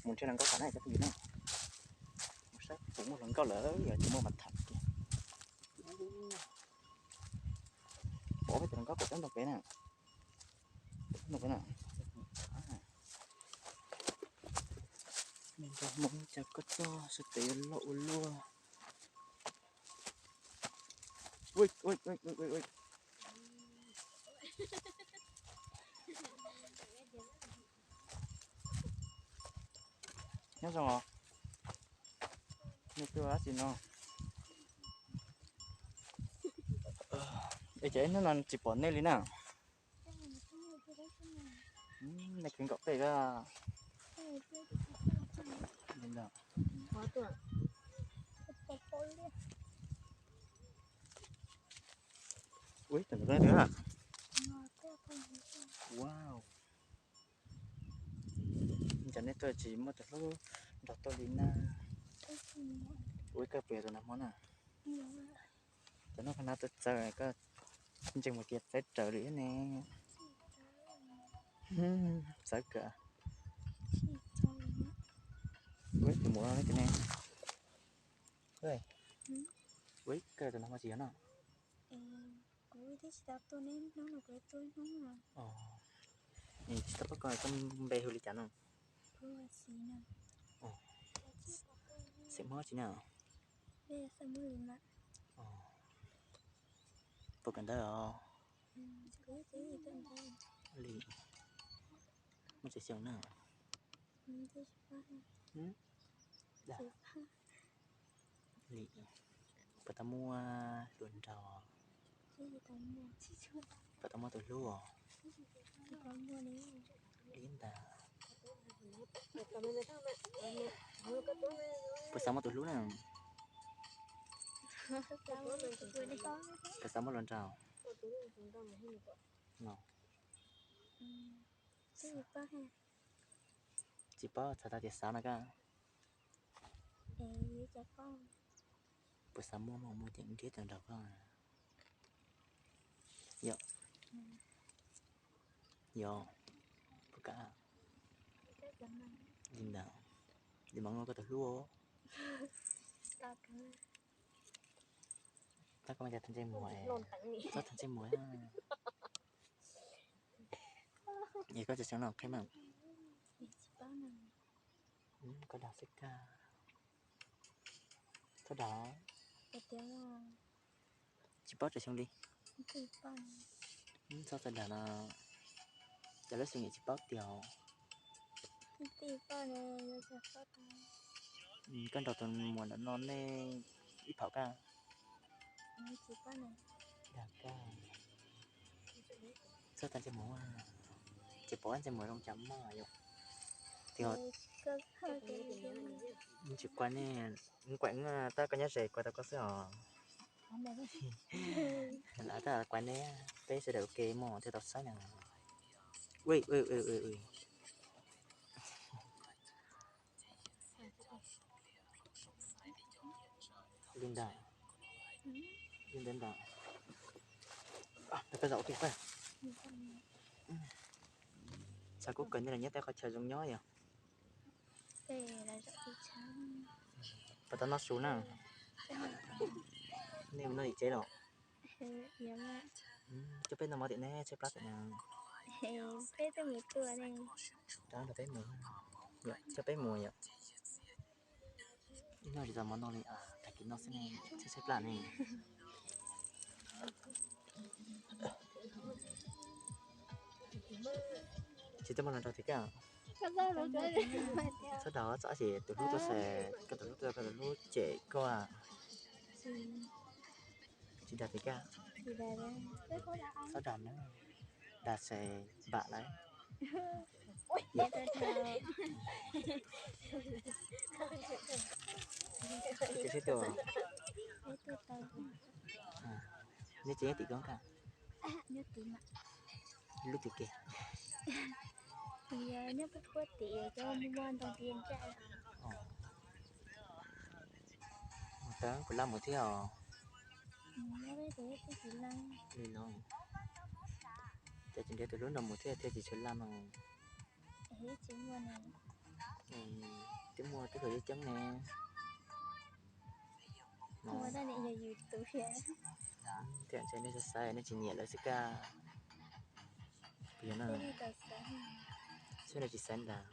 Mus nrhiav hluas nkauj tham na cov phooj ywg na. Mus saib puas muaj hluas nkauj lawm, yog tsis muaj mas tham kiag. Pom peb tus hluas nkauj pem tsob ntoo pem na. Ntoo pem na. Me nraug Hmoob cas koj txoj sawv tes yuav loj ua luaj. Nyob zoo os. Nej tuaj dab tsi no? Es cas ib hnub no tsis pom nej li na? Nej kev nkaum tej koj. Ua, cas nej tuaj tsis muaj tus hlub nrog tuaj li na? Ua, koj puas yog tus nag hmo na? Cov no koj nab tuaj txawv koj ntseeg mus tias txawv raws li ne. Txawv kawg. Ua, tus muam no ne. Ua, koj tus nag hmo tsis yog no? Kuv twb tsis tau tuaj, neb hnub no kuv tuaj hnub no. Tsis tau paub koj, koj npe hu li cas no? Xeem Hmoob tsi na? Puas kawm ntawv os? Li, muaj tsev xyoo na? Li, puas tau muaj hluas nraug? Puas tau muaj tus hlub os? Li ntawd. Puas xav muaj tus hlub na? Puas xav muaj hluas nraug? Tsis paub, txhais tau tias xav no koj. Puas xav muaj, muaj muaj ces nrhiav tau nrog koj. Yog, yog, puas kam? Li ntawd, li mam muaj koj tus hlub. Tab koj mas cas tag ntsej muag, txhob tag ntsej muag. Es koj tseem xyoo no qhib mas? Koj dag xwb kag. Txhob dag. Tsis paub tseem xyoo li. Txhob txhob dag no. Cov lub xyoo yim tsis paub tiag. Koj nrog tus muam no nej ib phaum kag. Dag kag. Txhob tag ntsej muag, ces pom ntsej muag zoo cas maj yom. Tiag, tsis kuaj nej, kuaj tab koj nyob ze kuaj tau koj xwb os. Lam tab kuaj nej, peb sawv daws ua ke mog thiaj tau saib na. Li ntawd, li ntawd ntag. Peb zaum ua ke peb. Xav kuj kawm nej los nyob tej qhov chaw zoo nyob yom. Puas tau noj su na? Nej mus noj tim tsev los? Coj peb noj mov tim neb tshaib plab tim na. Peb twb mus tuaj ne. Rov nrog peb mus, coj peb mus yom. Ib hnub tsis tau mov noj li, tag kis noj xwb ne, tshaib tshaib plab ne. Tsis tau muaj hluas nraug tiag koj? Txhob dag, txhob, tus hlub tuaj, koj tus hlub tuaj, koj tus hlub cem koj. Tsis dag tiag koj? Txhob dag na, dag ces npam lawm. Neb tsev nyob tim ko koj? Lub tim ke. Nyob puag puag tim cov muaj ntoo ti ntsaj. Mus tau kuv laj mus thiab os. Li no, ces tsis nrhiav tus hlub nrog mus thiab thiaj tsis tshua laj no. Muaj twb khaws coob coob ne. Tiam ntshai nej xav xaiv nej tsis nyiam lawv xwb kaj. Puas yog na? Xyov nej tsis xaiv ntag.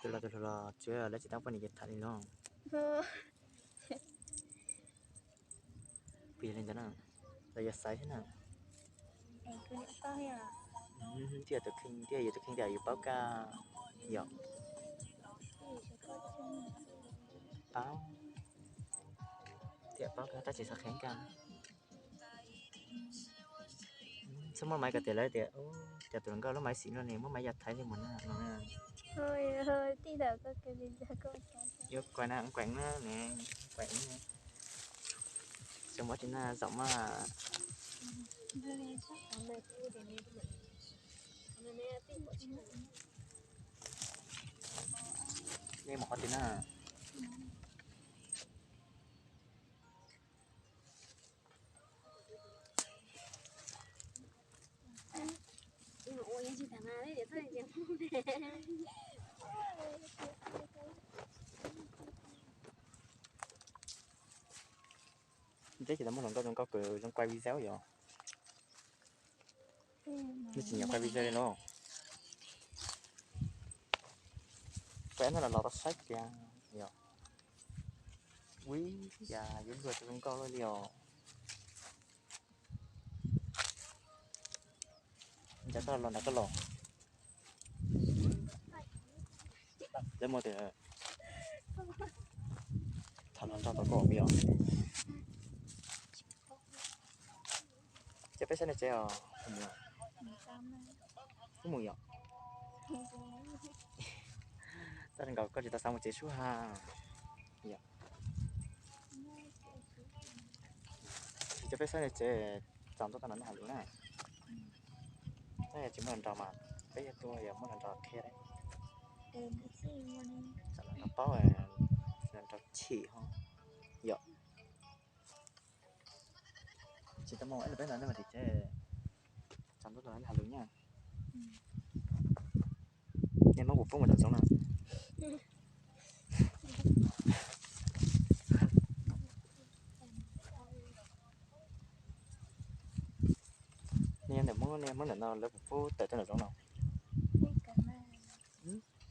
Tus los tus hluas los tsuav lawv tsis tau poj niam ces tham li no. Puas yog li ntawd na? Los yog xaiv xwb na. Thiab tus kheej thiab yus tus kheej tias yus paub kaj. Yog. Paub. Tias paub kaj tab sis xav qhia kaj. Xub muab maiv kom tias lawv tias, cov tus hluas nkauj lub maiv xim no ne muab maiv ya thaiv li mus na no. Yuav kuaim na, kuaim na ne, kuaim. Xyov muab tsis na zaum mas. Nej mus qhov twg na? Ntshe tsis tau muaj hluas nkauj zoo nkauj kws zoo quaj video yom. Nej tsis nyiam quaj video li no. Quaj no los los tau saib tias yog. Ui, cas yuav luag tus zoo nkauj luaj li os. Cas koj los nrad koj los. Lawv muaj tias tham hluas nraug tau koj os. Ces peb saib nej tsev os. Wb mus yom. Tab sis nkaus koj tsis tau xav mus tsev sub ha. Yom. Ces peb saib nej tsev, tsaus ntuj tag no nej hais lus na. Tab yog tsis muaj hluas nraug mas peb yog tuaj yog muaj hluas nraug qhia. Tsaus ntuj no paub hluas nraug chim ho. Yom. Tsis tau mus ib leeg peb ntawd nej mas tim tsev. Tsaus ntuj no nej hais lus nyaj. Nej muab kuv pub mus nram zoov na. Nej nyob ntawm Hmoob, nej Hmoob ntawm no lawv puas pub tawm rau nram zoov no?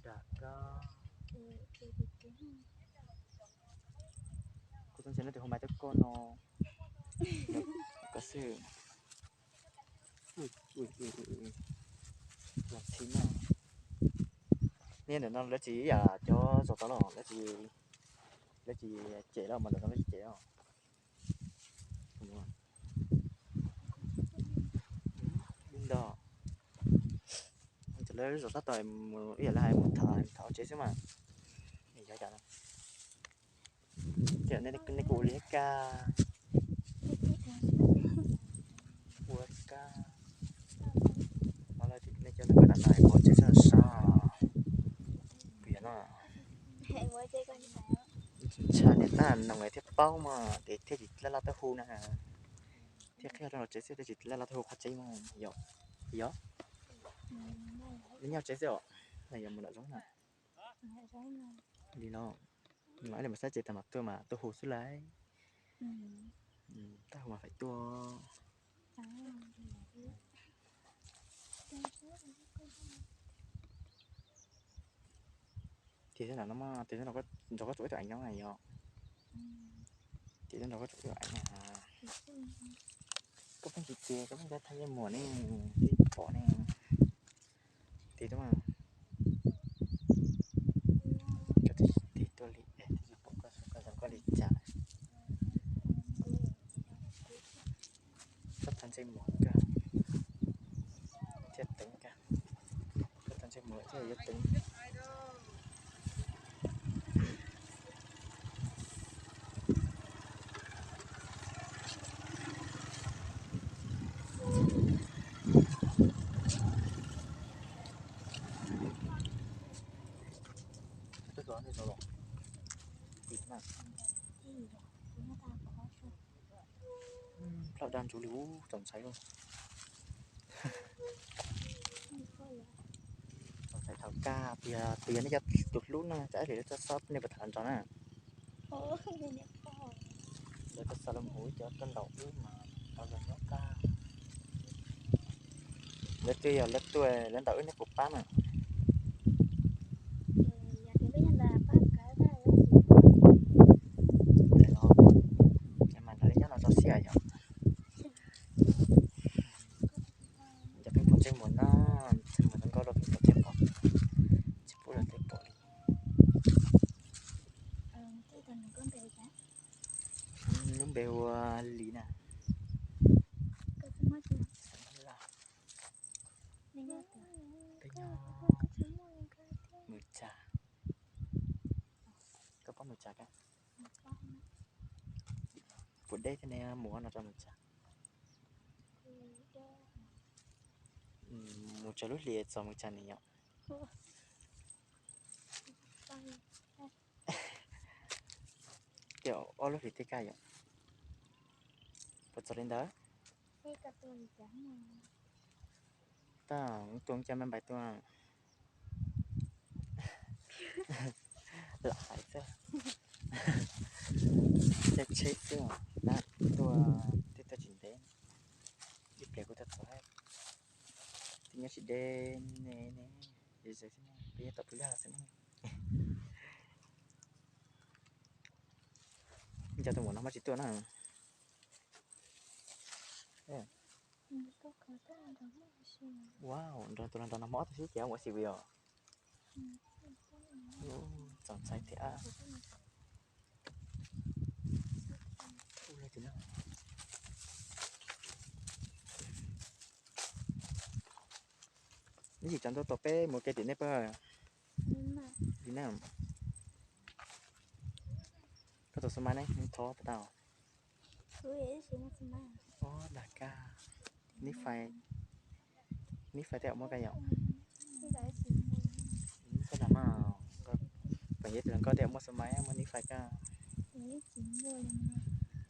Dag koj. Kuv txhob ntshai leej twg hu maiv rau koj no. Koj xwb. Los txhib no. Nej ntawm no lawv tsis ib yam cov zos tod los lawv tsis, lawv tsis cem los mas ntawm no lawv tsis cem os. Ntog. Lawv zov sab tod mus ib yam li hais mus tham tham tsev xwb mas. Yog cas no. Tiam nej kuj ua li thiab kag. Ua kag. Mas lawv nej cov neeg koj nram no ua tsev sab sab. Puas yog no? Ntshai niam tab noog thiaj paub mas ces thiaj tsis laj laj tuaj hu na. Thiaj qhia rau los tsev xwb thiaj tsis laj laj tuaj hu qhov tseeb mas yog. Yog. Li nyob tsev xwb os. Yog mus nram zoov na. Li no. Mas ib leeg mus saib tsev tas mas tuaj mas tuaj hu xwb lauj. Tab hu mas faim tuaj. Ces xwb no mas, ces xwb no nrog koj tsum ib tug eev nyob na yog. Ces xwb nrog koj tsum ib tug eev na. Koj pheej tsis ces, koj pheej thaj yeej muam ne, twb pom ne. Tig tuaj mas. Koj twb tig tuaj li, twb pom koj, koj zoo koj li cas. Koj txhob ntse muag koj thiaj teev koj. Koj txhob ntse muag thiaj yuav teev. Plaub dag ntsuv li ub txaus ntshai lauj. Thaum kawg tias tus yog nej cov tus hlub na, cov ib hlis lawv txoj xob nej puas tham nrog na? Lawv txoj xob los mus hu ib cov tuaj ntaus wb mas tau los nyob kawg. Lawv twb yog lawv tuaj lawv ntaus wb nej puas pab na? Mas nrog li nyob no txog siab yom. Cov pheej pom ntsej muag na, ntsej muag zoo nkauj luaj pheej pom ntsej muag, tsis pub luag tej pom li. Lub npe hu ua Lis na. Peb nyob Mws Tsas. Koj paub Mws Tsas kawg? Puas deb thiab ne mus no rau Mws Tsas? Mus tsawg lub hlis txog Mws Tsas ne yom? Tiam ob lub hlis tej kawg yom? Puas txog li ntawd? Tab mus tuaj cas me npais tuaj. Lam hais xwb. Caij tsheb xwb, tab tuaj tej tuaj tsis ntev. Ib pliag kuv tuaj txog. Twb nyob tsis deb ne, peb nyob tom peb laj xwb ne. Nco tus muam no mas tsis tuaj na. Wow, nrog tus no nrog no mob tau sib ces ua si os. Txaus ntshai thiab. Neb tsis tsav ntuj tau peb mus ke tim nej pab. Li na. Koj tus xu mai ne, thov pab tau. Ob, dag kag. Nib fais, nib fais tej muaj koj yom? Koj dag mas, pem yeb tus hluas nkauj tej muaj xu mai muaj nib fais koj.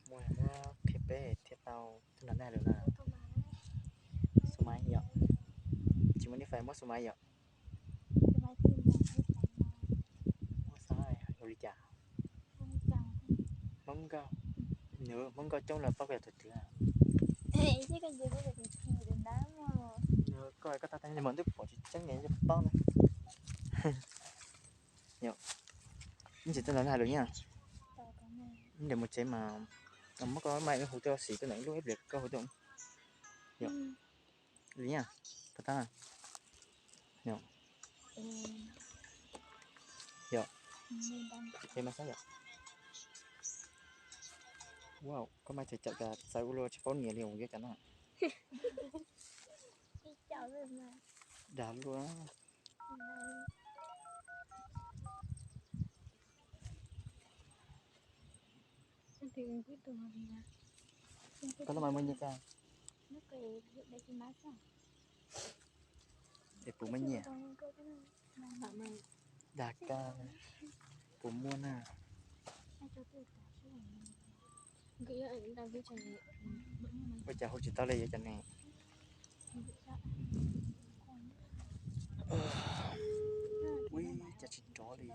Muaj, muab qhia peb thiaj tau. Tus no nej lus na. Xu mai yom? Tsis muaj nib fais muab xu mai yom? Muab xu mai ua li cas? Hmoob nkauj, nws Hmoob nkauj coob los paub koj yog tus twg. Koj, koj tau tag nws mas twb pom tsis tseeb ne, yeej paub na. Ib ntsis tuaj nrog nej hais lus nyob. Ib ntsis mus tsev mas muab koj mai hu tuaj xis tuaj ntawm lub ib pliag koj hu tuaj. Yom, li nyob, puas tab? Yom, yom, li mas xab yom. Wow, koj mai txawv caum cas txawv ua luaj tsis paub nias li, yuav cas no. Dag luaj. Koj lub mas muaj nyiaj tag? Es puas muaj nyiaj? Dag kag, puas muaj na? Ua cas hu tsis tau li yuav cas ne? Ui, cas tsis nrov li.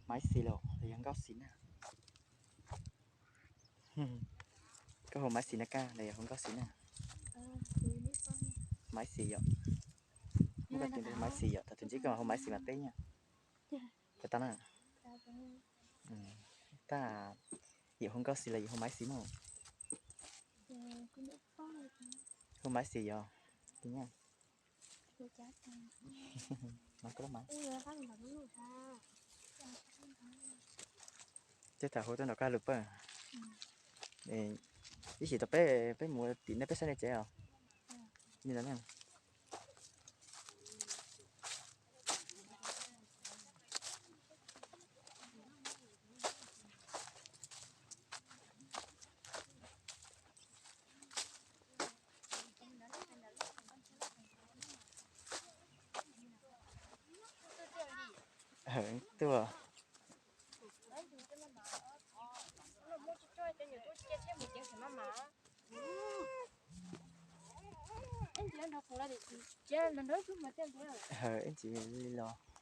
Maiv xis los yog nkauj xis na? Koj hu maiv xis na koj los yog hu nkauj xis na? Maiv xis yom. Muab koj tus npe maiv xis yom, thaum twg ntsib koj hu maiv xis mas teb nyiaj. Puas tau na? Tab yim hu nkauj xis los yim hu maiv xis no? Hu maiv xis yom. Tis nyiaj. Mas koj lub maiv. Tej thaum hu tuaj nrog koj lus pab. Ib sim tau peb, peb mus tim nej peb saib nej tsev os. Li ntawd na. Tuaj. Ib ntsis li los.